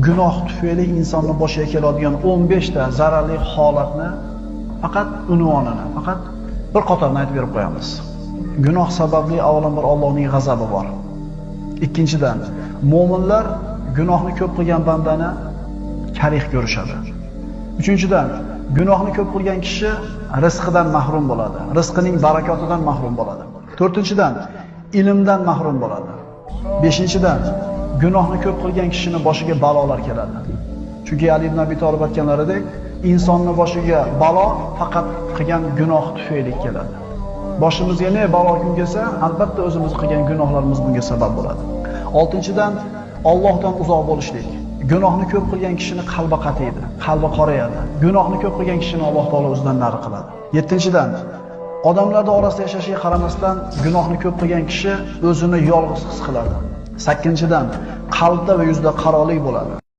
Gunoh tufayli insonni boshiga keladigan 15 ta zararli holatni faqat unvonini, faqat bir qatorni aytib berib qo'yamiz. Gunoh sababli avvalambor Allohning g'azabi bor. Ikkinchidan, mo'minlar gunohni ko'p qilgan bandani karih ko'rishadi. Uchinchidan, gunohni ko'p qilgan kishi rizqidan mahrum bo'ladi, rizqining barakotidan mahrum bo'ladi. To'rtinchidan, ilmdan mahrum bo'ladi. Beshinchidan, gunohni ko'p qilgan kishining boshiga balolar keladi. Chunki Ali ibn Abi Talib aytganlaridek, insonni boshiga balo faqat qilgan gunoh tufayli keladi. Boshimizga ne balo kun kelsa, albatta o'zimiz qilgan gunohlarimiz bunga sabab bo'ladi. Oltinchidan, Allohdan uzoq bo'lishlik. Gunohni ko'p qilgan kishini qalbi qatiydi, qalbi qorayadi. Gunohni ko'p qilgan kishini Alloh taolo o'zidan nari qiladi. Yettinchidan, odamlarda orasida yashashiga qaramasdan gunohni ko'p qilgan kishi o'zini yolg'iz his qiladi. Sakkinchidan, qalbda va yuzda qarolik bo'ladi.